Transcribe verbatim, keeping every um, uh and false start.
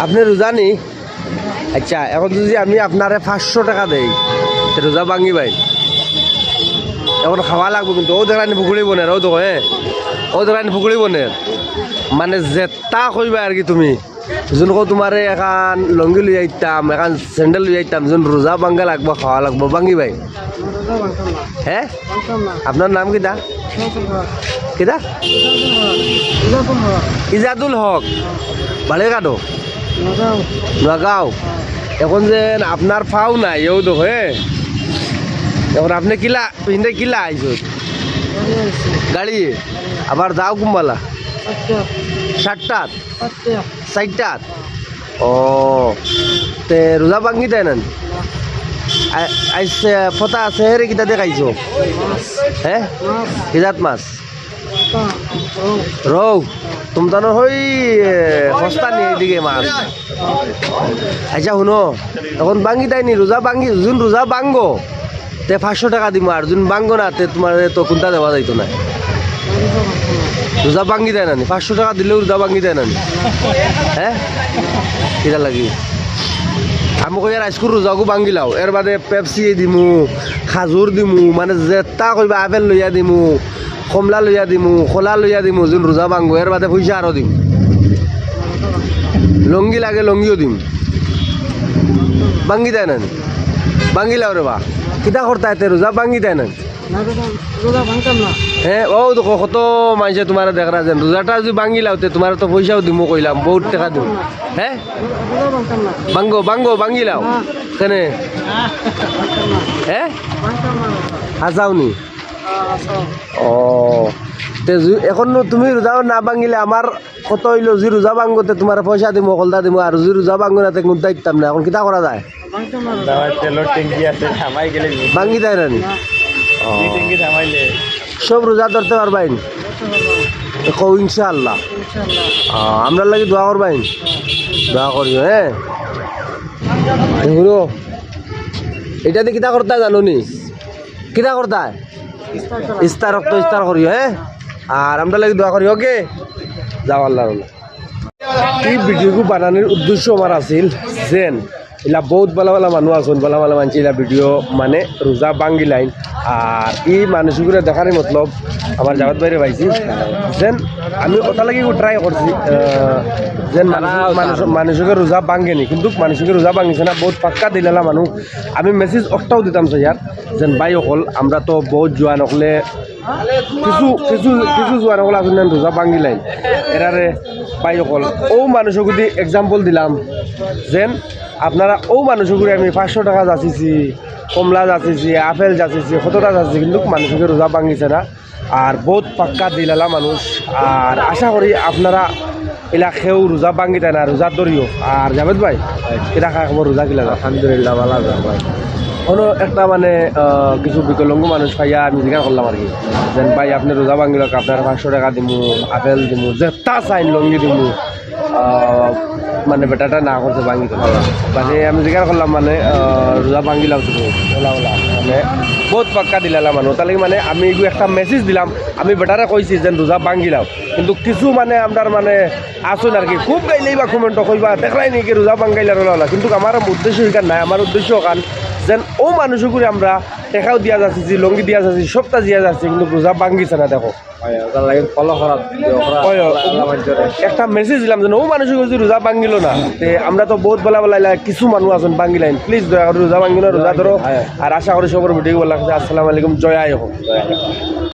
আপনে রোজা নি? আচ্ছা, এখন যদি আমি আপনারে পাঁচশো টেকা দেই, তে রোজা ভাঙ্গিবায়? এখন খাওয়া লাগবো কিন্তু। অউ দেখরায়নি পুকুরি বনের, অউ দেখো, হ্যাঁ, অউ দেখরায়নি পুকুরি বনের। মানে যেতা কইবায় আর কি তুমি, যেন কও তুমারে এখান লুঙ্গি লইয়া আইতাম, এখান স্যান্ডেল লইয়া আইতাম, যেন রোজা ভাঙ্গা লাগবো, খাওয়া লাগবো, ভাঙ্গিবায়? রোজা ভাঙতাম না। হ্যাঁ? ভাঙতাম না। আপনার নাম কিতা? ইজাজুল হক। কিতা? ইজাজুল হক। ইজাজুল হক। বাড়ি কাটো? নগাঁও। নগাঁও। এখন যে আপনার পাও নাই, অউ দেখো, হ্যাঁ? এখন আপনে কিলা, হিন্দে কিলা আইছো? গাড়ি আইছে। গাড়ি? আবার যাও কুম্বালা? সাতটাত। সাতটাত? সাতটাত। ও, তে রোজা ভাঙ্গিতায় না নি? না। আ-, আইজ, এ, ফতা আছে, হেরে কিতা দেখাইছো? মাছ। হ্যাঁ? মাছ। কি জাত মাছ? ফতা, রৌ। রৌ? তুমতানো হই, এ, সস্তা নি এদিকে মাছ। আচ্ছা, হুনো, এখন ভাঙ্গিতায় নি, রোজা ভাঙ্গি, যুন রোজা ভাঙ্গো, তে পাঁচশো টেকা দিমু, আর যুন ভাঙ্গো না, তে তুমারে তো কুন্তা দেওয়া যাইতো না। রোজা ভাঙ্গিতায় না নি? পাঁচশো টেকা দিলেও রোজা ভাঙ্গিতায় না নি? হ্যাঁ? কিতা লাগি? আমি কই আর আইজকুর রোজাগু ভাঙ্গিলাও, এর বাদে পেপসি দিমু, খাজুর দিমু, মানে যেতা কইবা আপেল লইয়া দিমু, কমলা লইয়া দিমু, কলা লইয়া দিমু, যুন রোজা ভাঙ্গো, এর বাদে পয়সা আরো দিমু। লুঙ্গি লাগে, লুঙ্গিও দিমু। ভাঙ্গিতায় না নি? ভাঙ্গিলাও রে বা। কিতা করতায় তে রোজা ভাঙ্গিতায় না নি? না, রোজা, রোজা ভাঙতাম না। হ্যাঁ, অউ দেখো, কত মানষে তুমারে দেখরা যেন। রোজাটা যদি ভাঙ্গিলাও, তে তুমারে তো পয়সাও দিমু কইলাম, বউত টেকা দিমু। হ্যাঁ? রোজা ভাঙতাম না। ভাঙ্গো, ভাঙ্গো, ভাঙ্গিলাও। না। কেনে? ভাঙতাম না। হ্যাঁ? ভাঙতাম না রোজা। হাছাও নি? হ্যাঁ, হাছাও। ও, তে যু-, এখন তুমি রোজা না ভাঙ্গিলে আমার কত অইলো, যে রোজা ভাঙ্গো তে তুমারে পয়সা দিমু, হকলতা দিমু, আর যে রোজা ভাঙ্গো না তে কুন্তা দিতাম না। এখন কিতা করা যায়? ভাঙতাম না রোজা। দাওয়াত তেলর ট্যাঙ্কি আছে, থামাই গেলে নি। ভাঙ্গিতায় না নি? না। ও। দুই ট্যাঙ্কি থামাইলে। সব রোজা ধরতে পারবায় নি? ধরতে পারবো। তে কও ইনশাআল্লাহ। ইনশাআল্লাহ। আ, আমরার লাগি দোয়া করবায় নি? দোয়া করিও, হ্যাঁ? এ হুনো, ইটা দি কিতা করতায় জানো নি? কিতা করতায়? ইফতার করা। ইফতার, অক্ত ইফতার করিও, হ্যাঁ? আর আমরার লাগি দোয়া করিও, ওকে? যাও, আল্লাহর ওয়ালা। ই ভিডিওগু বানানির উদ্দেশ্য আমার আছিল যেন ইলা বউত ভালা ভালা মানুষ আছইন, ভালা ভালা মানষে ইলা ভিডিও মানে রোজা ভাঙ্গিলাইন। আর ই মানুষগুরে দেখানির মতলব আমার জাভেদ ভাইরে পাইছি, যেন আমি অতার লাগি try করছি, আহ, যেন মানুষ, মানুষ, মানুষগুর রোজা ভাঙ্গে নি, কিন্তু মানুষগুর রোজা ভাঙ্গিছে না, বউত পাক্কা দিলালা মানুষ। আমি message অকটাও দিতাম চাইয়ার, যেন ভাই অকল, আমরা তো বউত জোয়ান অকলে কিছু, কিছু, কিছু জোয়ান অকল আছইন না রোজা ভাঙ্গিলাইন। এরারে ভাই অকল, অউ মানুষগুদি example দিলাম, যেন আপনারা অউ মানুষগুরে আমি পাঁচশো টেকা যাচিছি, কমলা যাচিছি, আপেল যাচিছি, কততা যাচিছি, কিন্তু মানুষগুর রোজা ভাঙ্গিছে না। আর বউত পাক্কা দিলালা মানুষ। আর আশা করি আপনারা ইলা কেউ রোজা ভাঙ্গিতায় না, রোজা ধরিও। আর জাভেদ ভাই, কিতা খবর, রোজা কিলা যার? আলহামদুলিল্লাহ, ভালা যার ভাই। অনো একটা মানে, আহ, কিছু বিকলাঙ্গ মানুষ পাইয়া আমি জিকার করলাম আর কি, যেন ভাই আপনে রোজা ভাঙ্গিলে আপনারে পাঁচশো টেকা দিমু, আপেল দিমু, যেতা চাইন লুঙ্গি দিমু। আহ, মানে বেটাটা না করছে ভাঙ্গিতো। বাদে আমি জিকার করলাম মানে, আহ, রোজা ভাঙ্গিলাও তুমি, ওলা ওলা। মানে বউত পাক্কা দিলালা মানুষ। অতার লাগি মানে আমি ইগু একটা message দিলাম, আমি বেটারে কইছি যেন রোজা ভাঙ্গিলাও। কিন্তু কিছু মানে আমরার মানে আছইন আর কি, খুব গাইলেই বা comment কইবা, দেখরায় নি কি রোজা ভাঙ্গাইলার ওলা ওলা। কিন্তু আমার উদ্দেশ্য ইখান নায়, আমার উদ্দেশ্য অখান যেন অউ মানুষগুরে আমরা টেকাও দিয়া যাচিছি, লুঙ্গি দিয়া যাচিছি, সবতা দিয়া যাচিছি, কিন্তু রোজা ভাঙ্গিছে না, দেখো। অয়, অতার লাগি follow করা, ইয়ে করা, অয়, অয়। আল্লাহ, আল্লাহ মানষরে। একটা message দিলাম যেন অউ মানুষগুর যদি রোজা ভাঙ্গিলো না, তে আমরা তো বউত ভালা ভালা ইলা কিছু মানুষ আছইন ভাঙ্গিলাইন। Please দয়া করি রোজা ভাঙ্গিও না, রোজা ধরো। অয়। আর আশা করি সবর ভিডিও ভালা লাগছে। আসসালামু আলাইকুম, জয় আই অসম।